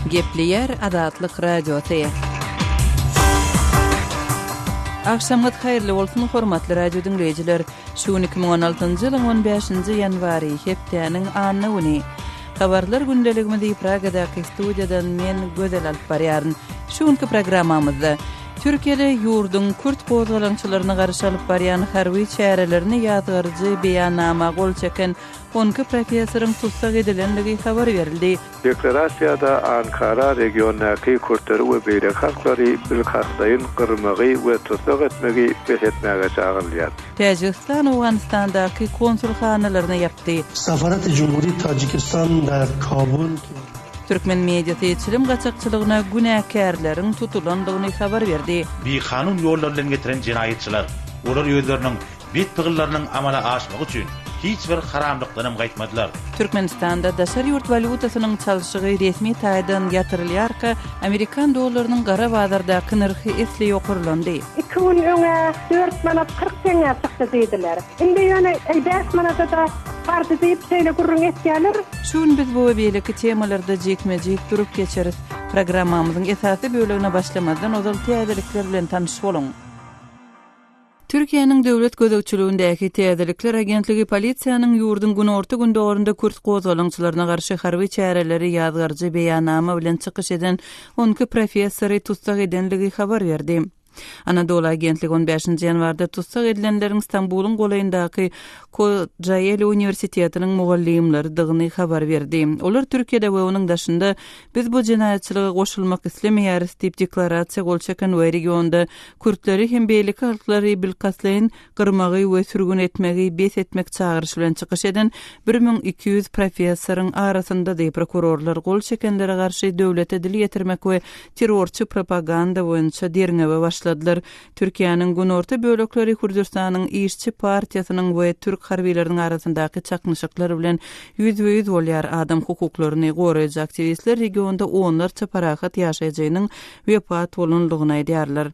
Gepleýär Azatlyk Radiosy. Agşamyňyz haýyrly bolsun, hormatly radio diňleýjiler! Şu gün 2016-njy ýylyň 15-nji ýanwary, hepdäniň anna güni. Habarlar gündeligimizi Pragadaky studiýadan men, Gözel alyp barýaryn. Şu günki programmamyzda Türkiýede ýurduň kürt gozgalaňçylaryna garşy alyp barýan harby çärelerini ýazgaryjy beýannama gol çeken 12 professoryň tussag edilendigi habar berildi. Deklarasiýada Ankara regiondaky kürtleri we beýleki halklary bilkastlaýyn gyrmagy we tussag etmegi bes etmäge çagyrylýar. Täjigistan Owganystandaky konsulhanalaryny ýapdy. Safarat Jumhuri Tajikistan dar Kabul ki. Türkmen mediasy çilim gaçakçylygyna günäkärleriň tutulandygyny habar berdi. Bikanun ýollar bilen getiren jenaýatçylar. Olar özleriniň Bet pygyllarynyň amala aşmagy üçin hiç bir haramlykdanam gaýtmadylar. Türkmenistanda daşary ýurt walýutasynyň çalşygy resmi taýdan ýatyrylýarka, amerikan dollarynyň gara bazardaky nyrhy esli ýokarlandy. Iki gün öň-ä dört manat 40 teňňä çykdy diýdiler. Indi ýöne äý bäş manada-da bardy diýip şeýle gürrüň etýäler. Şu gün biz bu we beýleki temalarda jikme-jik durup geçeris. Programmamyzyň esasy bölegine başlamazdan ozal täzelikler bilen tanyş boluň! Türkiýäniň döwlet gözegçiligindäki Täzelikler agentligi polisiýanyň ýurduň günorta-gündogarynda kürt gozgalaňçylaryna garşy harby çäreleri ýazgaryjy beýannama bilen çykyş eden 12 professory tussag edenligi habar berdi. Anadolu agentligi on bäşinji ýanwarda tussag edilenleriň Stambulyň golaýyndaky Kojaeli uniwersitetiniň mugallymlarydygyny habar berdi. Olar Türkiýede we onuň daşynda Biz bu jenaýatçylyga goşulmak islemeýäris diýip deklarasiýa gol çeken we regionda Kürtleri hem beýleki halklary bilkastlaýyn gyrmagy we sürgün etmegi bes etmek çagyryşy bilen çykyş eden 1200 professoryň arasyndady. Prokurorlar gol çekenlere garşy döwlete dil ýetirmek we terrorçy propaganda boýunça derňewe başladylar. Türkiýäniň günorta bölekleri Kürdüstanyň Işçi partiýasynyň we türk harbylarynyň arasyndaky çaknyşyklar bilen ýüzbe-ýüz bolýar. Adam hukuklaryny goraýjy aktiwistler regionda onlarça parahat ýaşaýjynyň wepat bolandygyny aýdýarlar.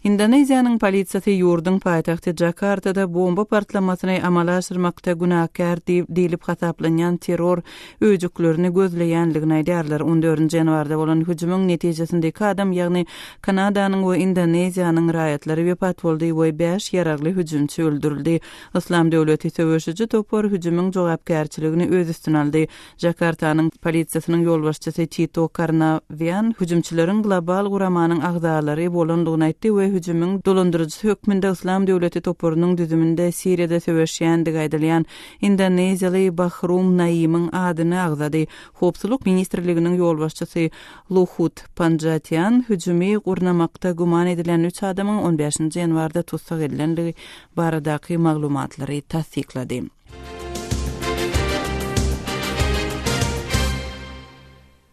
Indoneziýanyň polisiýasy ýurduň paýtagty Jakartada bomba partlamasyny amala aşyrmakda günäkär diýlip hasaplanýan terror öýjüklerini gözleýändigini aýdýarlar. On dördünji ýanwarda bolan hüjümiň netijesinde iki adam, ýagny Kanadanyň we Indoneziýanyň raýatlary wepat boldy we bäş ýaragly hüjümçi öldürildi. Yslam döwleti söweşiji topar hüjümiň jogapkärçiligini öz üstüne aldy. Jakartanyň polisiýasynyň ýolbaşçysy Tito Karnawian hüjümçileriň global guramanyň agzalary bolandygyny aýtdy we hüjümiň dolandyryjysy hökmünde Yslam döwleti toparynyň düzüminde Siriýada söweşýändigi aýdylýan indoneziýaly Bahrum Naimiň adyny agzady. Howpsuzlyk ministrliginiň ýolbaşçysy Luhut Panjatian hüjümi gurnamakda güman edilýän üç adamyň on bäşinji ýanwarda tussag edilendigi baradaky maglumatlary tassyklady.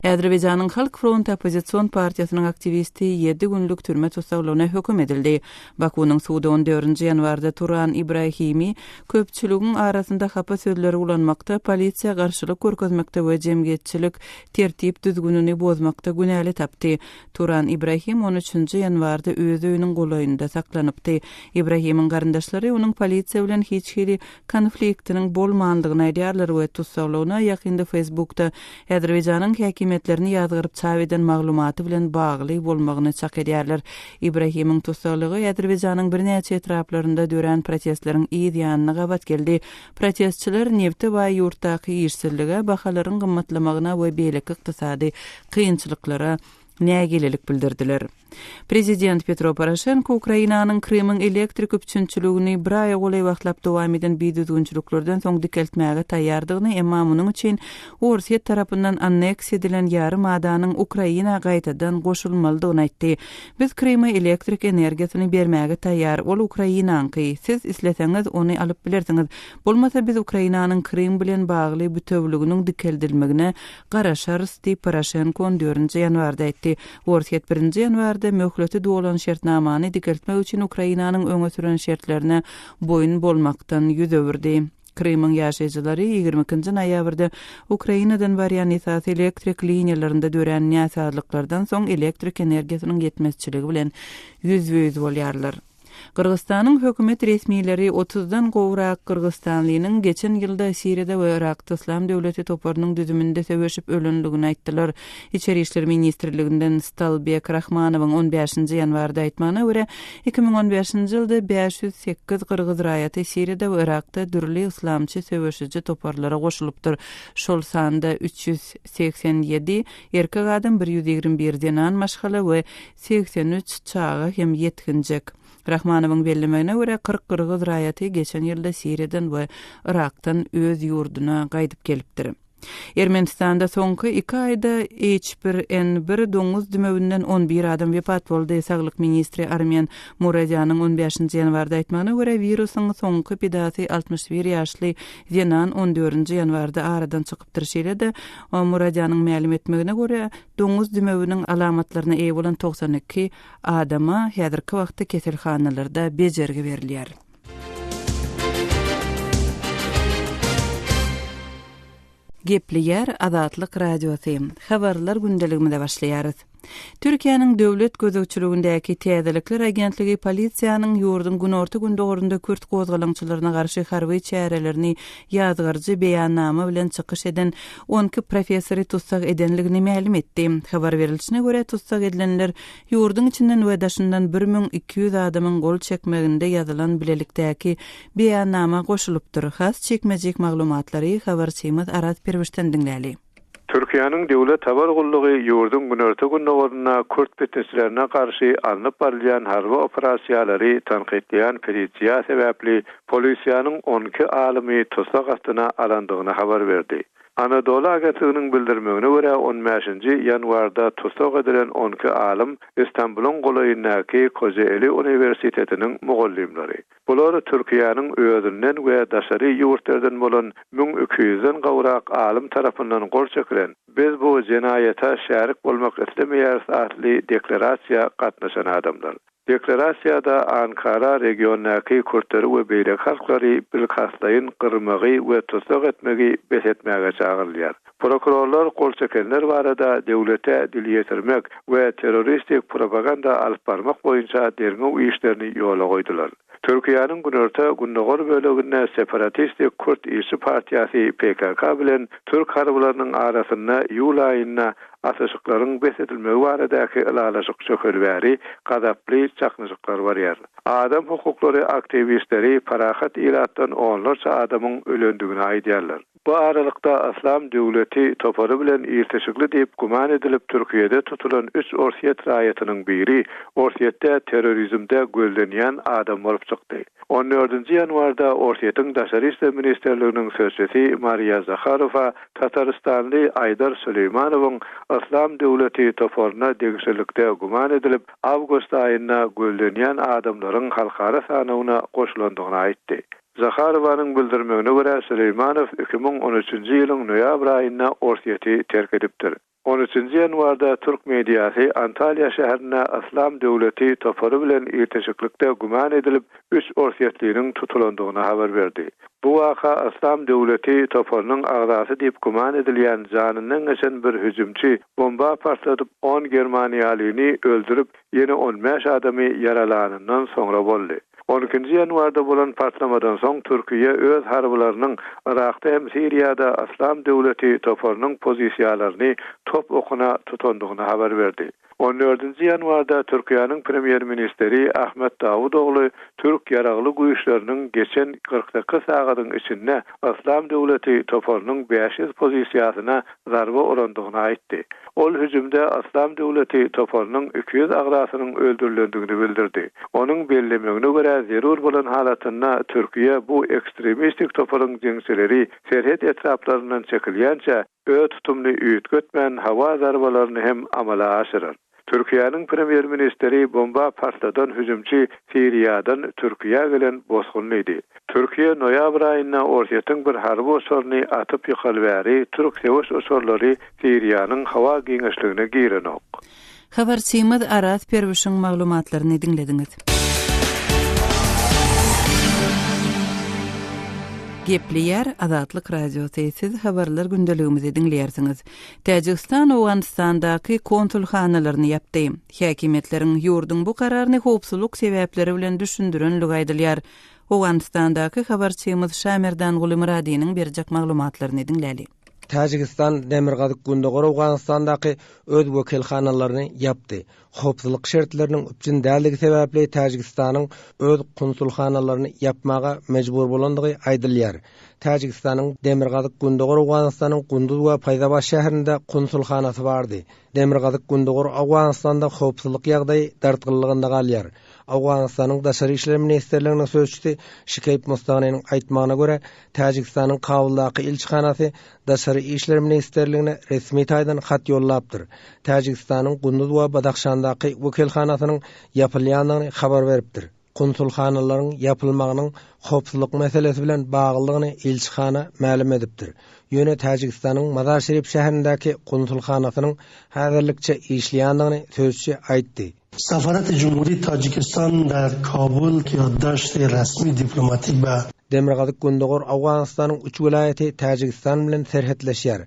Azerbaýjanyň Halk fronty oppozision partiýasynyň aktiwisti ýedi günlük türme tussaglygyna höküm edildi. Bakunyň sudy on dördünji ýanwarda Turan Ibrahimi köpçüligiň arasynda hapa sözleri ulanmakda, polisiýa garşylyk görkezmekde we jemgyýetçilik tertip-düzgünini bozmakda günäli tapdy. Turan Ibrahim on üçünji ýanwarda öz öýüniň golaýynda saklanypdy. Ibrahimiň garyndaşlary onuň polisiýa bilen hiç hili konfliktiniň bolmandygyny aýdýarlar we tussaglygyna ýakynda Facebookda Azerbaýjanyň häkimiýetlerini ýazgaryp çap eden maglumaty bilen bagly bolmagyny çak edýärler. Ibrahimiň tussaglygy Azerbaýjanyň birnäçe etraplarynda dörän protestleriň yz ýanyna gabat geldi. Protestçiler nebte baý ýurtdaky işsizlige, bahalaryň gymmatlamagyna we beýleki ykdysady kynçylyklara nägilelik bildirdiler. Prezident Petro Poroşenko Ukrainanyň Krymyň elektrik üpjünçiligini bir aýa golaý wagtlap dowam eden bidüzgünçiliklerden soň dikeltmäge taýýardygyny, emma munuň üçin Orsýet tarapyndan anneksiýa edilen ýarym adanyň Ukraina gaýtadan goşulmalydygyny aýtdy. Biz Kryma elektrik energiýasyny bermäge taýýar, ol Ukrainaňky. Siz isleseňiz, ony alyp bilersiňiz. Bolmasa biz Ukrainanyň Krym bilen bagly bütewliginiň dikeldilmegine garaşarys diýip, Poroşenko on dördünji ýanwarda aýtdy. Orsýet birinji ýanwarda möhleti dolan şertnamany dikeltmek üçin Ukrainanyň öňe süren şertlerine boýun bolmakdan ýüz öwürdi. Krymyň ýaşaýjylary 22 nji noýabrda Ukrainadan barýan esasy elektrik liniýalarynda dörän näsazlyklardan soň elektrik energiýasynyň ýetmezçiligi bilen ýüzbe-ýüz bolýarlar. Gyrgyzystanyň hökümet resmileri otuzdan gowrak gyrgyzystanlynyň geçen ýylda Siriýada we Yrakda Yslam döwleti toparynyň düzüminde söweşip ölendigini aýtdylar. Içeri işler ministrliginden Stalbek Rahmanowyň on bäşinji ýanwarda aýtmagyna görä, 2015-nji ýylda 508 gyrgyz raýaty Siriýada we Yrakda dürli yslamçy söweşiji toparlara goşulypdyr, şol sanda 387 erkek adam, 121 zenan maşgala we 83 çaga hem ýetginjek. Rahmanowyň bellemegine görä, 40 gyrgyz raýaty geçen ýylda Siriýadan we Yrakdan öz ýurduna gaýdyp gelipdir. Ermenistanda soňky iki aýda H bir N bir doňuz dümewinden 11 adam wepat boldy. Saglyk ministri Armen Muradýanyň on bäşinji ýanwarda aýtmagyna görä, wirusyň soňky pidasy 61 ýaşly zenan on dördünji ýanwarda aradan çykypdyr. Şeýle-de, Muradýanyň mälim etmegine görä, doňuz dümewiniň alamatlaryna eýe bolan 92 adama häzirki wagtda keselhanalarda bejergi berilýär. Gepleýär Azatlyk Radiosy. Habarlar gündeligimize başlaýarys. Türkiýäniň döwlet gözegçiligindäki Täzelikler agentligi polisiýanyň ýurduň günorta-gündogarynda kürt gozgalaňçylaryna garşy harby çärelerini ýazgaryjy beýannama bilen çykyş eden 12 professory tussag edenligini mälim etdi. Habar berilişine görä, tussag edilenler Ýurduň içinden we daşyndan 1200 adamyň gol çekmeginde ýazylan bilelikdäki Beýannama goşulypdyr. Has jikme-jik maglumatlary habarçymyz Araz Perwişden diňläli. Türkiýäniň döwlet habar gullugy ýurduň günorta-gündogarynda kürt pitneçilerine garşy alnyp barylýan harby operasiýalary tankytlaýan petisiýa sebäpli polisiýanyň 12 alymy tussag astyna alandygyny habar berdi. Anadolu agentliginiň bildirmegine görä, on bäşinji ýanwarda tussag edilen 12 alym Istanbulyň golaýyndaky Kojaeli uniwersitetiniň mugallymlary. Bular Türkiýäniň özünden we daşary ýurtlardan bolan 1200-den gowrak alym tarapyndan gol çekilen Biz bu jenaýata şärik bolmak islemeýäris atly deklarasiýa gatnaşan adamlar. Deklarasiýada Ankara regiondaky kürtleri we beýleki halklary bilkastlaýyn gyrmagy we tussag etmegi bes etmäge çagyrylýar. Prokurorlar gol çekenler barada döwlete dil ýetirmek we terroristik propaganda alyp barmak boýunça derňew işlerini ýola goýdular. Türkiýäniň günorta-gündogar böleginde separatistik Kürt işçi partiýasy PKK bilen türk harbylarynyň arasynda iýul aýynda atyşyklaryň bes edilmegi baradaky ylalaşyk çökeli bäri gazaply çaknyşyklar barýar. Adam hukuklary aktiwistleri parahat ilatdan onlarça adamyň ölendigini aýdýarlar. Bu aralykda Yslam döwleti topary bilen ilteşikli diýip güman edilip Türkiýede tutulan üç orsýet raýatynyň biri Orsýetde terrorizmde gözlenýän adam bolup çykdy. On dördünji ýanwarda Orsýetiň Daşary işler ministrliginiň sözçüsi Mariýa Zaharowa tatarystanly Aýdar Süleýmanowyň Yslam döwleti toparyna degişlilikde güman edilip awgust aýynda gözlenýän adamlaryň halkara sanawyna goşulandygyny aýtdy. Zaharowanyň bildirmegine görä, Süleýmanow 2013-nji ýylyň noýabr aýynda Orsýeti terk edipdir. On üçünji ýanwarda türk mediasy Antalýa şäherinde Yslam döwleti topary bilen ilteşiklikde güman edilip, üç orsýetliniň tutulandygyny habar berdi. Bu waka Yslam döwleti toparynyň agzasy diýip güman edilýän janyndan geçen bir hüjümçi bomba partladyp on germaniýalyny öldürip, ýene 15 adamy ýaralanyndan soňra boldy. On ikinji ýanwarda bolan partlamadan soň Türkiýe öz harbylarynyň Yrakda hem Siriýada Yslam döwleti toparynyň pozisiýalaryny top okuna tutandygyny habar berdi. On dördünji ýanwarda Türkiýäniň premýer-ministri Ahmet Dawutogly türk ýaragly güýçleriniň geçen 48 sagadyň içinde Yslam döwleti toparynyň 500 pozisiýasyna zarba urandygyny aýtdy. Ol hüjümde Yslam döwleti toparynyň 200 agzasynyň öldürilendigini bildirdi. Onuň bellemegine görä, zerur bolan halatynda Türkiýe bu ekstremistik toparyň jeňçileri serhet etraplaryndan çekilýänçä, öz tutumyny üýtgetmän howa zarbalaryny hem amala aşyrar. Türkiýäniň premýer-ministri bomba partladan hüjümçi Siriýadan Türkiýä gelen bosgunlydy. Türkiýe noýabr aýynda Orsýetiň bir harby uçaryny atyp ýykaly bäri türk söweş uçarlary Siriýanyň howa giňişligine girenok. Habarçymyz Araz Perwişiň maglumatlaryny diňlediňiz. Gepleýär Azatlyk Radiosy, siz habarlar gündeligimizi diňleýärsiňiz. Täjigistan Owganystandaky konsulhanalaryny ýapdy. Häkimiýetleriň ýurduň bu kararyny howpsuzlyk sebäpleri bilen düşündirenligi aýdylýar. Owganystandaky habarçymyz Şamerdanguly Myradynyň berjek maglumatlaryny diňläli. Täjigistan demirgazyk-gündogar Owganystandaky öz wekilhanalaryny ýapdy. Howpsuzlyk şertleriniň üpjün däldigi sebäpli Täjigistanyň öz konsulhanalaryny ýapmaga mejbur bolandygy aýdylýar. Täjigistanyň demirgazyk-gündogar Owganystanyň Gunduz we Paýzabat şäherinde konsulhanasy bardy. Demirgazyk-gündogar Owganystanda howpsuzlyk ýagdaýy dartgynlygynda galýar. Owganystanyň Daşary işler ministrliginiň sözçüsi Şikeýb Mustagnynyň aýtmagyna görä, Täjigistanyň Kabuldaky ilçihanasy Daşary işler ministrligine resmi taýdan hat ýollapdyr. Täjigistanyň Gunduz we Badahşandaky wekilhanasynyň ýapylýandygyny habar beripdir. Konsulhanalaryň ýapylmagynyň howpsuzlyk meselesi bilen baglydygyny ilçihana mälim edipdir. Ýöne Täjigistanyň Mazar-Şerif şäherindäki konsulhanasynyň häzirlikçe işleýändigini sözçi aýtdy. Safaret Jumhuri Tajikistan der Kabul ki yaddaşt resmi diplomatik be. Demirgazyk-gündogar Owganystanyň üç welaýaty Täjigistan bilen serhetleşýär.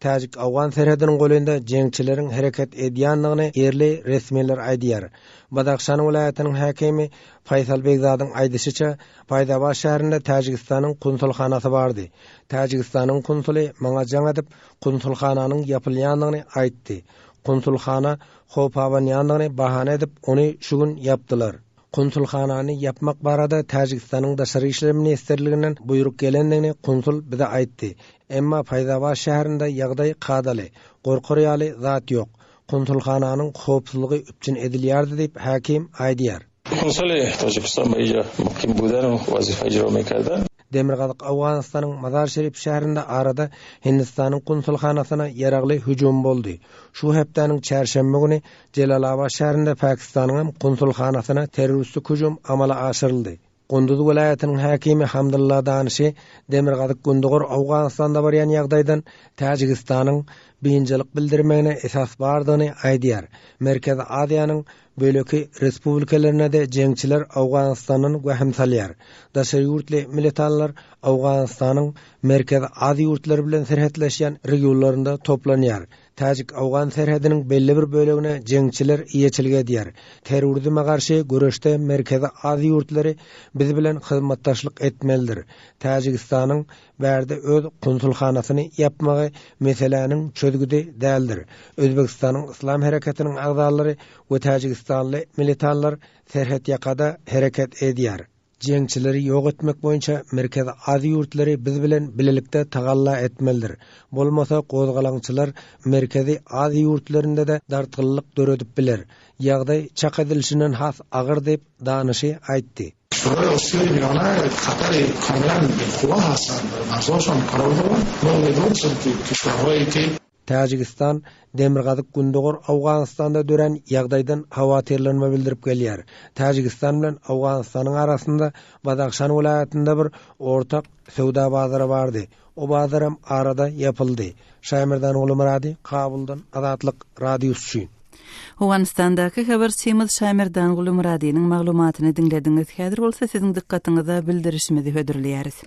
Täjik-owgan serhediniň golaýynda jeňçileriň hereket edýändigini ýerli resmiler aýdýar. Badahşan welaýatynyň häkimi Faýsal Begzadyň aýdyşyça, Paýzabat şäherinde Täjigistanyň konsulhanasy bardy. Täjigistanyň konsuly maňa jaň edip, konsulhananyň ýapylýandygyny aýtdy. Konsulhana howp abanýandygyny bahana edip, ony şu gün ýapdylar. Konsulhanany ýapmak barada Täjigistanyň Daşary işler ministrliginden buýruk gelendigini konsul bize aýtdy. Emma Faýzabat şäherinde ýagdaý kadaly, gorkar ýaly zat ýok. Konsulhananyň howpsuzlygy üpjün edilýärdi diýip, häkim aýdýar. Konsuly Täjigistan ba ija mukim budan we wazifa ijro mekardan. Demirgazyk Owganystanyň Mazar-Şerif şäherinde arada Hindistanyň konsulhanasyna ýaragly hüjüm boldy. Şu hepdäniň çärşenbe güni Jelalabat şäherinde Pakistanyňam konsulhanasyna terroristik hüjüm amala aşyryldy. Gunduz welaýatynyň häkimi Hamdylla Danyşy demirgazyk-gündogar Owganystanda barýan ýagdaýdan Täjigistanyň biynjalyk bildirmegine esas bardygyny aýdýar. Merkezi Aziýanyň beýleki respublikalarynda-da jeňçiler Owganystandan wehim salýar. Daşary ýurtly militanlar Owganystanyň Merkezi Aziýa ýurtlary bilen serhetleşýän regionlarynda toplanýar. Täjik-owgan serhediniň belli bir bölegine jeňçiler eýeçilik edýär. Terrorizme garşy göreşde Merkezi Aziýa ýurtlary biz bilen hyzmatdaşlyk etmelidir. Täjigistanyň bärde öz konsulhanasyny ýapmagy meseläniň çözgüdi däldir. Özbegistanyň Yslam hereketiniň agzalary we täjigistanly militanlar serhetýakada hereket edýär. Jeňçileri ýok etmek boýunça Merkezi Aziýa ýurtlary biz bilen bilelikde tagalla etmelidir. Bolmasa gozgalaňçylar Merkezi Aziýa ýurtlarynda-da dartgynlyk döredip biler. Ýagdaý çak edilişinden has agyr diýip, Danyşy aýtdy. Kişwerhaý Osiýaý Miýona hatary kamilan bilkuwa hasan der marzhoşon qaror doran, ma umidwor hasan ki kişwerhaý ki. Täjigistan demirgazyk-gündogar Owganystanda dörän ýagdaýdan howatyrlanma bildirip gelýär. Täjigistan bilen Owganystanyň arasynda Badahşan welaýatynda bir ortak söwda bazary bardy. O bazaram arada ýapyldy. Şaýmerdan Gulumyrady, Kabuldan Azatlyk Radiosy üçin. Owganystandaky habarçymyz Şaýmerdan Gulumyradynyň maglumatyny diňlediňiz. Häzir bolsa siziň dykgatyňyza bildirişimizi hödürleýäris.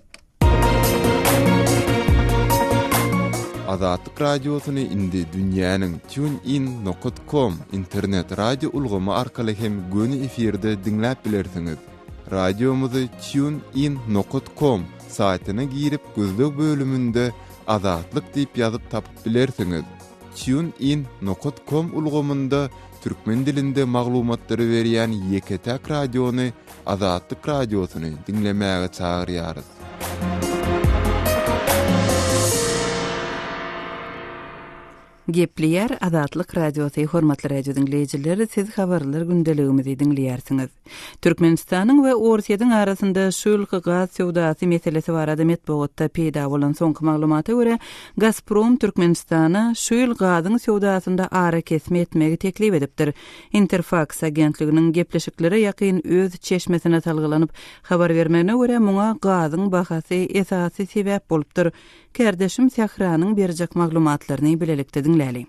Azatlyk Radiosyny indi dünýäniň TuneIn nokat com internet radio ulgamy arkaly hem göni efirde diňläp bilersiňiz. Radiomyzy TuneIn nokat com saýtyna girip gözleg bölüminde Azatlyk diýip ýazyp tapyp bilersiňiz. TuneIn nokat com ulgamynda türkmen dilinde maglumatlary berýän ýeke-täk radiony Azatlyk Radiosyny diňlemäge çagyrýarys. Gepleýär Azatlyk Radiosy Hormatly radio diňleýjiler, siz habarlar gündeligimizi diňleýärsiňiz. Türkmenistanyň we Orsýetiň arasynda şu ýylky gaz söwdasy meselesi barada metbugatda peýda bolan soňky maglumata görä, Gazprom Türkmenistana şu ýyl gazyň söwdasynda arakesme etmegi teklip edipdir. Interfaks agentliginiň gepleşiklere ýakyn öz çeşmesine salgylanyp habar bermegine görä, muňa gazyň bahasy esasy sebäp bolupdyr. Kärdeşim Sähranyň berjek maglumatlaryny bilelikde diňläli.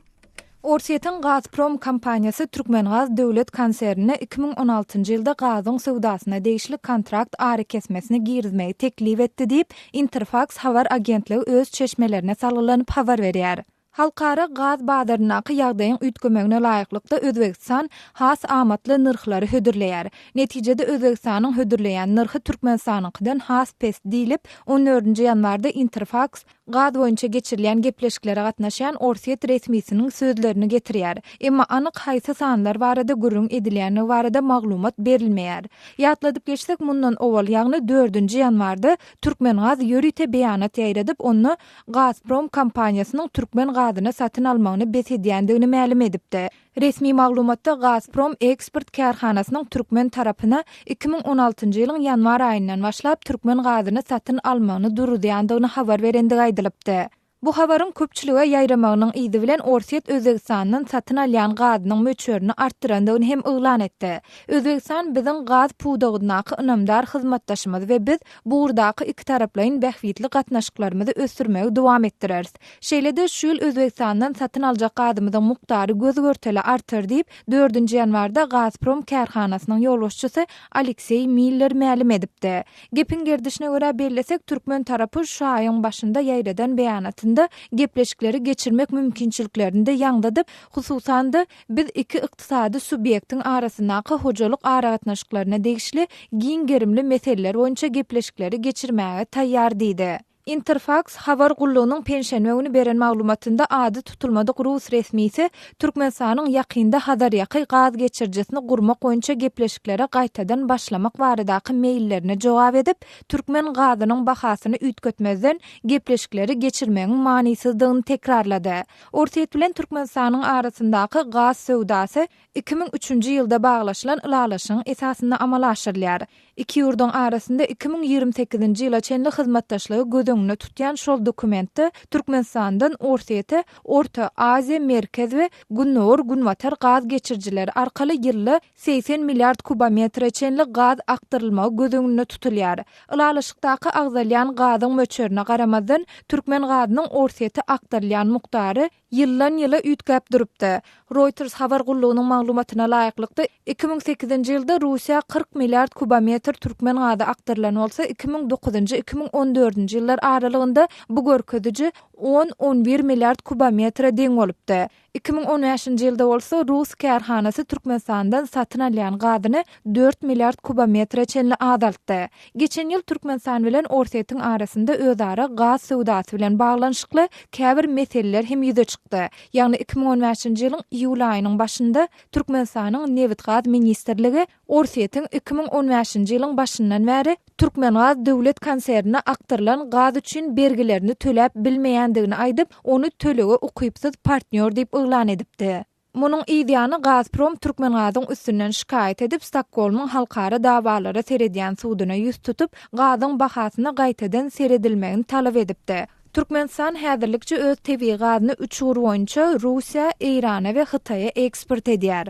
Orsýetiň Gazprom kompaniýasy Türkmengaz döwlet konsernine 2016-njy ýylda gazyň söwdasyna degişli kontrakt arakesmesini girizmegi teklip etdi diýip, Interfaks habar agentligi öz çeşmelerine salgylanyp habar berýär. Halkara gaz bazaryndaky ýagdaýyň üýtgemegine laýyklykda Özbegistan has amatly nyrhlary hödürleýär. Netijede Özbegistanyň hödürleýän nyrhy Türkmenistanyňkydan has pes diýlip, on dördünji ýanwarda Interfaks gaz boýunça geçirilýän gepleşiklere gatnaşýan orsýet resmisiniň sözlerini getirýär. Emma anyk haýsy sanlar barada gürrüň edilýändigi barada maglumat berilmeýär. Ýatladyp geçsek, mundan owal, ýagny dördünji ýanwarda Türkmengaz ýörite beýanat ýaýradyp, onda Gazprom kompaniýasynyň türkmen gazyny satyn almagyny bes edýändigini mälim edipdi. Resmi maglumatda Gazprom eksport kärhanasynyň türkmen tarapyna 2016-njy ýylyň ýanwar aýyndan başlap türkmen gazyny satyn almagyny duruzýandygyny habar berendigi aýdylypdy. Bu habaryň köpçülige ýaýramagynyň yzy bilen Orsýet Özbegistandan satyn alýan gazynyň möçberini artdyrandygyny hem yglan etdi. Özbegistan biziň gaz pudagyndaky ynamdar hyzmatdaşymyz we biz Bu ugurdaky ikitaraplaýyn bähbitli gatnaşyklarymyzy ösdürmegi dowam etdireris. Şeýle-de, şu ýyl Özbegistandan satyn aljak gazymyzyň mukdary göz-görtele artar diýip, dördünji ýanwarda Gazprom kärhanasynyň ýolbaşçysy Alekseý Miller mälim edipdi. Gepiň gerdişine görä bellesek, türkmen tarapy şu aýyň başynda ýaýradan beýanatynda gepleşikleri geçirmek mümkinçiliklerini-de ýaňzydyp, hususan-da, Biz iki ykdysady subýektiň arasyndaky hojalyk aragatnaşyklaryna degişli giň gerimli meseleler boýunça gepleşikleri geçirmäge taýýar diýdi. Interfaks habar gullugynyň penşenbe güni beren maglumatynda ady tutulmadyk rus resmisi Türkmenistanyň ýakynda Hazarýaka gaz geçirijisini gurmak boýunça gepleşiklere gaýtadan başlamak baradaky meýillerine jogap edip, türkmen gazynyň bahasyny üýtgetmezden gepleşikleri geçirmegiň manysyzdygyny tekrarlady. Orsýet bilen Türkmenistanyň arasyndaky gaz söwdasy 2003-nji ýylda baglaşylan ylalaşygyň esasynda amala aşyrylýar. Iki ýurduň arasynda 2028-nji ýyla çenli hyzmatdaşlygy göz öňünde tutýan şol dokumentde Türkmenistandan Orsýete Orta Aziýa, Merkez we Gündogar, Günbatar gaz geçirijileri arkaly ýylda 80 milliard kubometre çenli gaz akdyrylmagy göz öňünde tutulýar. Ylalaşykdaky agzalýan gazyň möçberine garamazdan, türkmen gazynyň Orsýete akdyrylýan mukdary ýyldan-ýyla üýtgäp durupdy. Reuters habar gullugynyň maglumatyna laýyklykda, 2008-nji ýylda Russiýa 40 milliard kubometr türkmen gazy akdyrylan bolsa, 2009-njy, 2014-nji ýyllar aralygynda bu görkeziji on, on bir milliard kubometre deň bolupdy. 2015-nji ýylda bolsa rus kärhanasy Türkmenistandan satyn alýan gazyny dört milliard kubometre çenli azaltdy. Geçen ýyl Türkmenistan bilen Orsýetiň arasynda özara gaz söwdasy bilen baglanyşykly käbir meseleler hem ýüze çykdy. Ýagny 2015-nji ýylyň iýul aýynyň başynda Türkmenistanyň Nebitgaz ministrligi Orsýetiň 2015-nji ýylyň başyndan bäri Türkmengaz döwlet konsernine akdyrylan gaz üçin bergilerini töläp bilmeýändigini aýdyp, ony tölege ukypsyz partnýor diýip yglan edipdi. Munuň yzýany Gazprom Türkmengazyň üstünden şikaýat edip, Stokgolmyň halkara dawalara seredýän suduna ýüz tutup, gazyň bahasyna gaýtadan seredilmegini talap edipdi. Türkmenistan häzirlikçe öz tebigy gazyny üç ugur boýunça Russiýa, Eýrana we Hytaýa eksport edýär.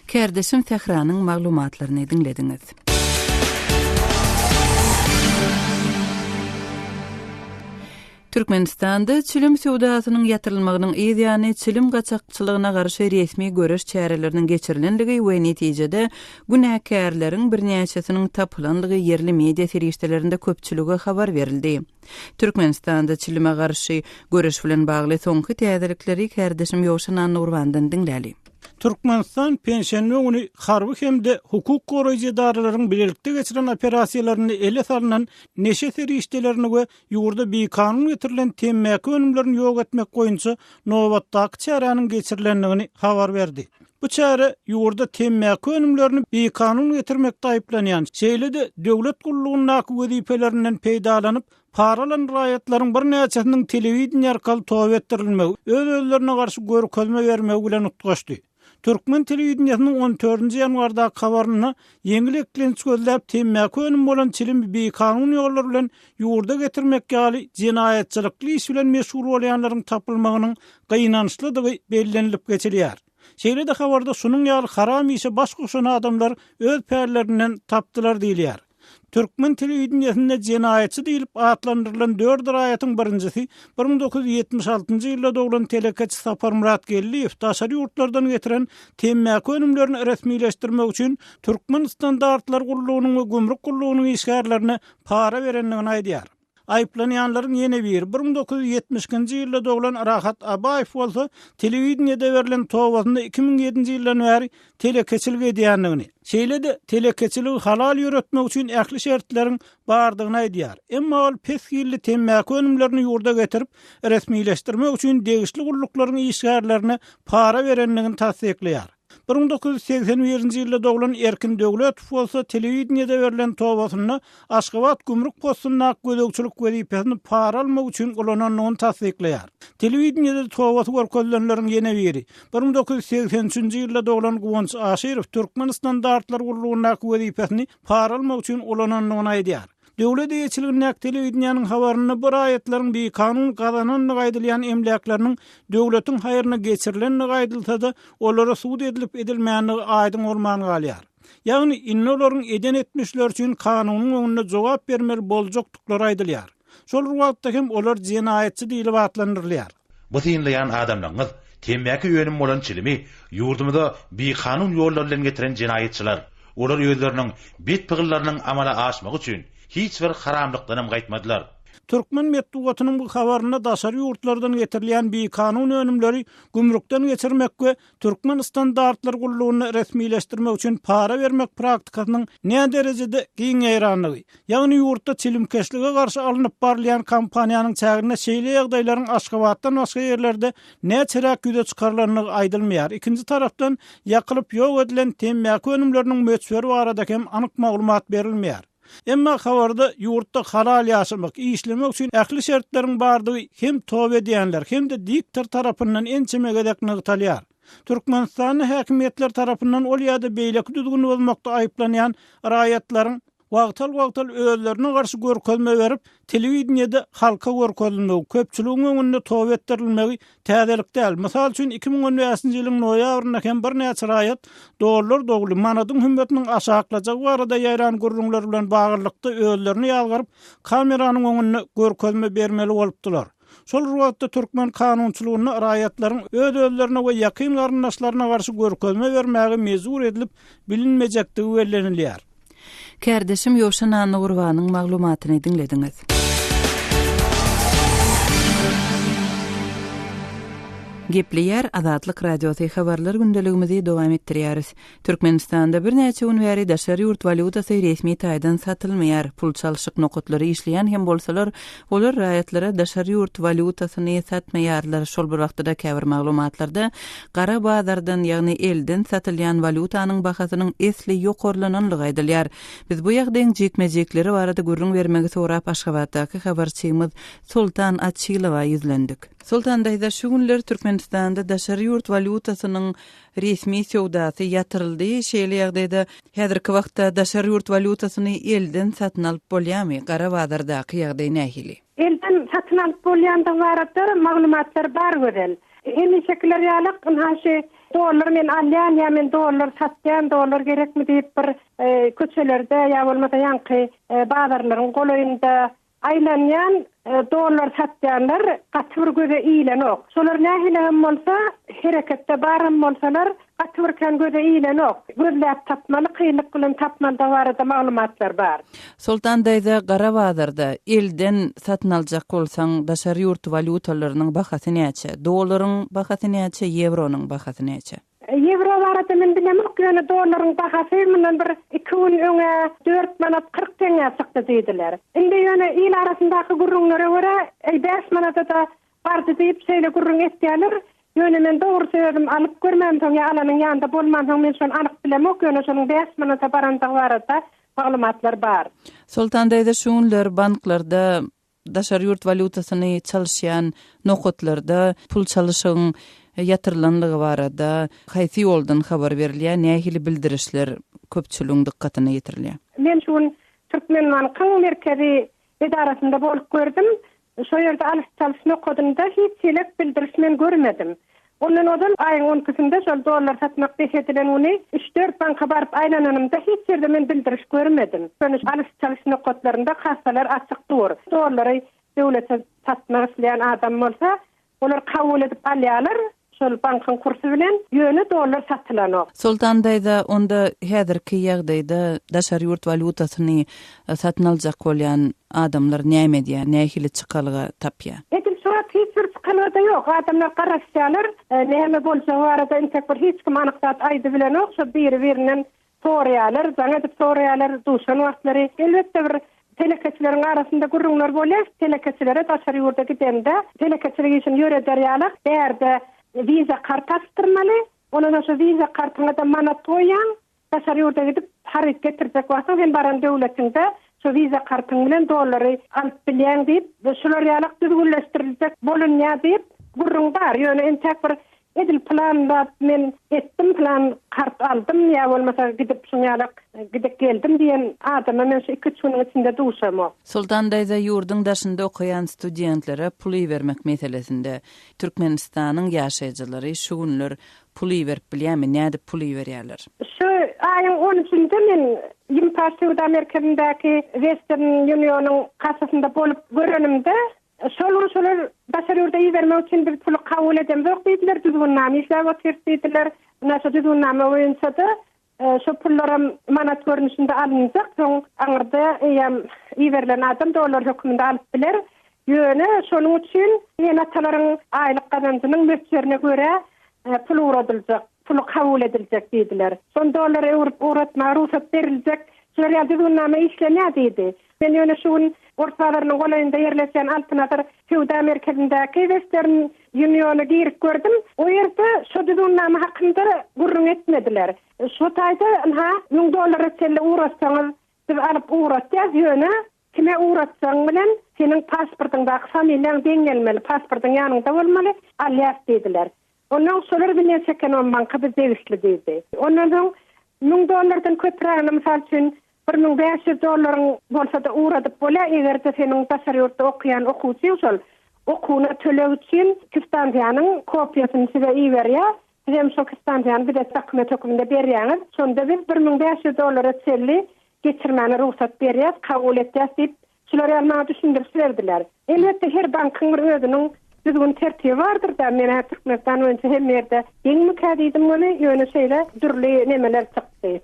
Kärdeşim Sähranyň maglumatlaryny diňlediňiz. Türkmenistanda çilim söwdasynyň ýatyrylmagynyň yz ýany çilim gaçakçylygyna garşy resmi göreş çäreleriniň geçirilendigi we netijede günäkärleriň birnäçesiniň tapylandygy ýerli media serişdelerinde köpçülige habar berildi. Türkmenistanda çilime garşy göreş bilen bagly soňky täzelikleri kärdeşim Ýowşan Annagurbandan diňläli. Türkmenistan penşenbe güni harby hem-de hukuk goraýjy edaralaryň bilelikde geçiren operasiýalarynda ele salnan neşe serişdelerini we ýurda bikanun getirilen temmäki önümlerini ýok etmek boýunça nobatdaky çäräniň geçirilendigini habar berdi. Bu çäre ýurda temmäki önümlerini bikanun getirmekde aýyplanýan, şeýle-de döwlet gullugyndaky wezipelerinden peýdalanyp, Para alan raýatlaryň birnäçesiniň telewideniýe arkaly toba etdirilmegi, öz-özlerine garşy görkezme bermegi bilen utgaşdy. Türkmen telewideniýesiniň on dördünji ýanwardaky habarynda ýeňil eklenç gözläp temmäki önümi bolan çilimi bikanun ýollar bilen ýurda getirmek ýaly jenaýatçylykly iş bilen meşgul bolýanlaryň tapylmagynyň gynançlydygy bellenilip geçilýär. Şeýle-de habarda şunuň ýaly haram işe baş goşan adamlar öz pällerinden tapdylar diýilýär. Türkmen telewideniýesinde jenaýatçy diýlip atlandyrylan dört raýatyň birinjisi 1976-njy ýylda doglan telekeçi Saparmyrat Geldiýew daşary ýurtlardan getiren temmäki önümlerini resmileşdirmek üçin Türkmen standartlar gullugynyň we gümrük gullugynyň işgärlerine para berendigini aýdýar. Aýyplanýanlaryň ýene biri, 1972-nji ýylda doglan Rahat Abaýew bolsa, telewideniýede berlen tobasynda 2007-nji ýyldan bäri telekeçilik edýändigini, şeýle-de telekeçiligi halal ýöretmek üçin ähli şertleriň bardygyny aýdýar. Emma ol pes hilli temmäki önümlerini ýurda getirip, resmileşdirmek üçin degişli gulluklaryň işgärlerine para berendigini tassyklaýar. 1981-nji ýylda doglan Erkin Döwletow bolsa telewideniýede berlen tobasynda Aşgabat gümrük postundaky gözegçilik wezipesini para almak üçin ulanandygyny tassyklaýar. Telewideniýede tobasy görkezilenleriň ýene biri, 1983-nji ýylda doglan Guwanç Aşyrow Türkmenstandartlar gullugyndaky wezipesini para almak üçin ulanandygyny aýdýar. Döwlet eýeçiligindäki telewideniýäniň habarynda bu raýatlaryň bikanun gazanandygy aýdylýan emläkleriniň döwletiň haýryna geçirilendigi aýdylsa-da, olara sud edilip-edilmändigi aýdyň bolman galýar. Ýagny, indi olaryň eden etmişleri üçin kanunyň öňünde jogap bermeli boljakdyklary aýdylýar. Şol bir wagtda hem olar jenaýatçy diýlip atlandyrylýar. Bu synlaýan adamlaryňyz temmäki önümi bolan çilimi ýurdumyza bikanun ýollar bilen getiren jenaýatçylar. Olar özleriniň bet pygyllarynyň amala aşmagy üçin hiç bir haramlykdanam gaýtmadylar. Türkmen metbugatynyň bu habarynda daşary ýurtlardan getirilýän bikanun önümleri gümrükden geçirmek we Türkmen standartlar gullugynda resmileşdirmek üçin para bermek praktikasynyň näderejede giň ýaýrandygy, ýagny ýurtda çilimkeşlige garşy alnyp barylýan kampaniýanyň çäginde şeýle ýagdaýlaryň Aşgabatdan başga ýerlerde näçeräk ýüze çykarylandygy aýdylmaýar. Ikinji tarapdan, ýakylyp ýok edilen temmäki önümleriniň möçberi barada hem anyk maglumat berilmeýär. Emma habarda ýurtda halal ýaşamak, işlemek üçin ähli şertleriň bardygy hem toba edýänler, hem-de diktor tarapyndan ençeme gezek nygtalýar. Türkmenistanda häkimiýetler tarapyndan ol ýa-da beýleki düzgüni bozmakda aýyplanýan raýatlaryň wagtal-wagtal özlerine garşy görkezme berip, telewideniýede halka görkezilmegi, köpçüligiň öňünde toba etdirilmegi Täzelik däl. Mysal üçin, 2015-nji ýylyň noýabrynda hem birnäçe raýat dollar dogry manadyň hümmetiniň aşaklajagy barada ýaýran gürrüňler bilen baglylykda özlerini ýazgaryp, kameranyň öňünde görkezme bermeli bolupdylar. Şol bir wagtda türkmen kanunçylygynda raýatlaryň öz-özlerine we ýakyn garyndaşlaryna garşy görkezme bermäge mejbur edilip bilinmejekdigi bellenilýär. Kärdeşim Ýowşan Annagurbanyň maglumatyny diňlediňiz. Gepleýär Azatlyk Radiosy habarlar gündeligimizi dowam etdirýäris. Türkmenistanda birnäçe gün bäri daşary ýurt walýutasy resmi taýdan satylmaýar. Pul çalşyk nokatlary işleýän hem bolsalar, olar raýatlara daşary ýurt walýutasyny satmaýarlar. Şol bir wagtda-da käbir maglumatlarda Gara bazardan, ýagny elden satylýan walýutanyň bahasynyň esli ýokarlananlygy aýdylýar. Biz bu ýagdaýyň jikme-jikleri barada gürrüň bermegi sorap Aşgabatdaky habarçymyz Soltan Açylowa ýüzlendik. Soltan daýza, şu günler Türkmenistanda daşary ýurt walýutasynyň resmi söwdasy ýatyryldy. Şeýle ýagdaýda häzirki wagtda daşary ýurt walýutasyny elden satyn alyp bolýarmy? Gara bazardaky ýagdaý nähili? Elden satyn alyp bolýandygy barada maglumatlar bar Gözel. Hemişekiler ýaly ynha şu dollar men alýan ýa men dollar satýan dollar gerekmi diýip bir köçelerde ýa bolmasa ýaňky bazarlaryň golaýynda aýlanýan dollar satýanlar gaty bir göze ilenok. Şolar nähili hem bolsa hereketde bar hem bolsalar Gaty bir kän göze ilenok. Gözläp tapmaly, kynlyk bilen tapmalydygy barada maglumatlar bar. Soltan daýza gara bazarda elden satyn aljak bolsaň daşary ýurt walýutalarynyň bahasy näçe? Dollaryň bahasy näçe, ýewronyň bahasy näçe? Ýewro barada men bilemok, ýöne dollaryň bahasy mundan bir iki gün öň-ä dört manat 40 teňňä çykdy diýdiler. Indi ýöne il arasyndaky gürrüňlere görä, bäş manada-da Bardy diýip şeýle gürrüň etýäler. Ýöne men dogrusy özüm alyp görmämsoň ýa alanyň ýanynda bolmansoň men şony anyk bilemok, ýöne şonuň bäş manada barandygy barada maglumatlar bar. Soltan daýza şu günler banklarda daşary ýurt walýutasyny çalyşýan nokatlarda pul çalyşygyň ýatyrylanlygy barada haýsy ýoldan habar berilýär, nähili bildirişler köpçüligiň dykgatyna ýetirilýär? Men şu gün Türkmenbankyň merkezi edarasynda bolup gördüm. Şo ýerde alyş-çalyş nokadynda hiç hili bildiriş men görmedim. Ondan ozal aýyň on ikisinde şol dollar satmak bes edilen güni üç-dört banka baryp aýlananymda hiç ýerde men bildiriş görmedim. Ýöne alyş-çalyş nokatlarynda kassalar açyk dur. Dollary döwlete satmak isleýän adam bolsa, olar kabul edip alýarlar şol bankyň kursy bilen, ýöne dollar satylanok. Soltan daýza, onda häzirki ýagdaýda daşary ýurt walýutasyny satyn aljak bolýan adamlar näme edýär, nähili çykalga tapýar? Edil şu wagt hiç bir çykalga-da ýok. Adamlar garaşýarlar. Näme boljagy barada entek bir hiç kim anyk zat aýdybilenok. Şo biri-birinden Soraýarlar, jaň edip soraýarlar, duşan wagtlary. Elbetde bir telekeçileriň arasynda gürrüňler bolýar. Telekeçilere daşary ýurda gidende telekeçilik işini ýöreder ýalak bärde wiza kart açdyrmaly. Ondan şo wiza kartyňa-da manat goýýaň. Daşary ýurda gidip haryt getirjek wagtyň sen baran döwletiňde şo wiza kartyň bilen dollary alyp bilýäň diýip, şular ýalak düzgünleşdiriljek bolunýar diýip gürrüň bar. Ýöne entäk bir Edil pylan zat men etdim, pylan kart aldym ýa bolmasa gidip şuň ýalak gidip geldim diýen adama men şu iki-üç günüň içinde duşamok. Soltan daýza ýurduň daşynda okaýan studentlere pul ibermek meselesinde Türkmenistanyň ýaşaýjylary şu günler pul iberip bilýärmi, nädip pul iberýärler? Şu aýyň on üçünde men Ýimpaş söwda merkezindäki Western Union-yň kassasynda bolup görenimde, Şol gün şolar daşary ýurda ibermek üçin biz puly kabul edemzok diýdiler, düzgünnama işläp otyrys diýdiler. Ynha şo düzgünnama boýunça-da şo pullaram manat görnüşinde alynjak, soň aňyrda eýýäm iberilen adam dollar hökmünde alyp biler. Ýöne şonuň üçin ene-atalaryň aýlyk gazanjynyň möçberine görä pul ugradyljak, puly kabul ediljek diýdiler. Şony dollara öwrüp ugratmaga rugsat beriljek, şular ýaly düzgünnama işlenýär diýdi. Men ýöne şu gün Ors bazarynyň golaýynda ýerleşýän Altyn asyr söwda merkezindäki Western Union-a girip gördüm. O ýerde şo düzgünnama hakynda gürrüň etmediler. Şo taýda ynha, müň dollara çenli ugratsaňyz, biz alyp ugratýas, ýöne kime ugratjagyň bilen seniň pasportyňdaky familiýaň deň gelmeli, pasportyň ýanyňda bolmaly, alýas diýdiler. Ondan şolar bilen Çekenombanka biz degişli diýdi. Ondan soň müň dollardan köprägini, mysal üçin, 1500 dollaryň bolsa-da ugradyp bolýar, eger-de seniň daşary ýurtda okaýan okuwçyň şol okuwyna töleg üçin kwitansiýanyň kopiýasyny size iberýär, siz hem şol kwitansiýany bize dokument hökmünde berýäňiz, şonda biz 1500 dollara çenli geçirmäne rugsat berýäs, kabul etýäs diýip, şular ýaly maňa düşündiriş berdiler. Elbetde her bankyň bir özüniň düzgün-tertibi bardyr-da, men-ä Türkmenistan boýunça hemme ýerde deňmikä diýdim weli, ýöne şeýle dürli nemeler çykdy.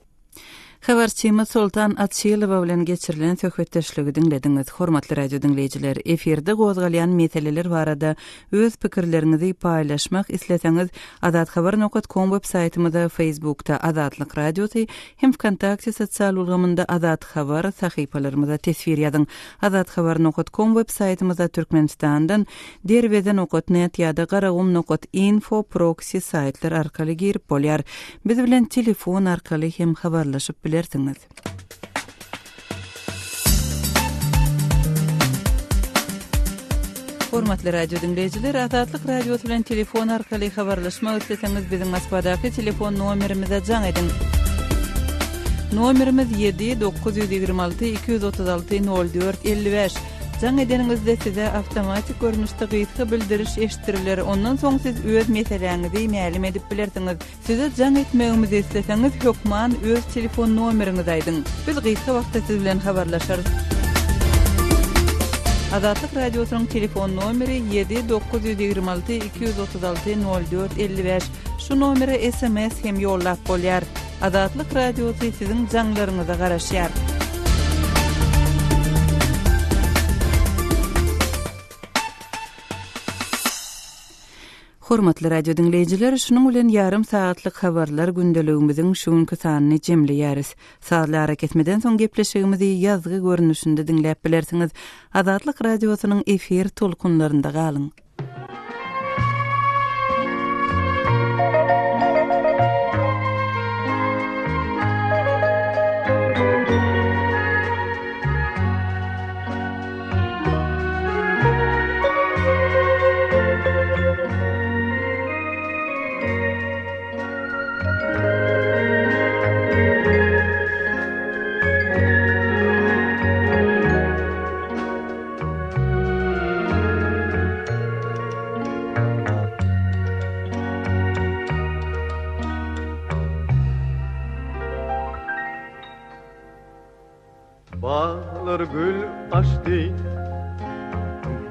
Habarçymyz Soltan Açylowa bilen geçirilen söhbetdeşligi diňlediňiz. Hormatly radio diňleýjiler, efirde gozgalýan meseleler barada öz pikirleriňizi paýlaşmak isleseňiz, azathabar nokat kom web saýtymyza, Facebookda Azatlyk Radiosy hem Wkontakte sosial ulgamynda Azat Habar sahypalarymyza teswir ýazyň. Azathabar nokat kom web saýtymyza Türkmenistandan Derweze nokat net ýa-da Garagum nokat info proksi saýtlar arkaly girip bolýar. Biz bilen telefon arkaly hem habarlaşyp bilersiňiz. Hormatly radio diňleýjiler, Azatlyk Radiosy bilen telefon arkaly habarlaşmak isleseňiz, biziň Moskwadaky telefon nomerimize jaň ediň. Nomerimiz 7 926 236 04 55. Jaň edeniňizde size awtomatik görnüşde gysga bildiriş eşitdiriler, ondan soň siz öz meseläňizi mälim edip bilersiňiz. Size jaň etmegimizi isleseňiz, hökman öz telefon nomeriňizi aýdyň. Biz gysga wagtda siz bilen habarlaşarys. Azatlyk Radiosynyň telefon nomeri 7 926 236 04 55. Şu nomere sms hem ýollap bolýar. Azatlyk Radiosy siziň jaňlaryňyza garaşýar. Hormatly radio diňleýjiler, şunuň bilen ýarym sagatlyk habarlar gündeligimiziň şu günki sanyny jemleýäris. Sazly arakesmeden soň gepleşigimizi ýazgy görnüşinde diňläp bilersiňiz. Azatlyk Radiosynyň efir tolkunlarynda galyň. açdy.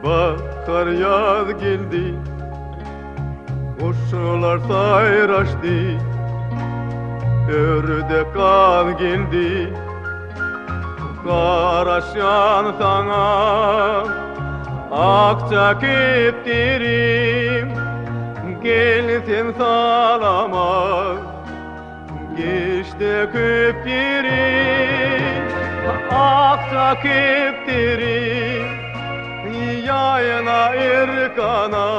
Bahar ýaz geldi. Guşlar saýraşdy. Ördek gaz geldi. Garaşýan saňa akja kepderim Gel sen salama Geçdi köp ýerim Akja kepderim Ýaýla erkana.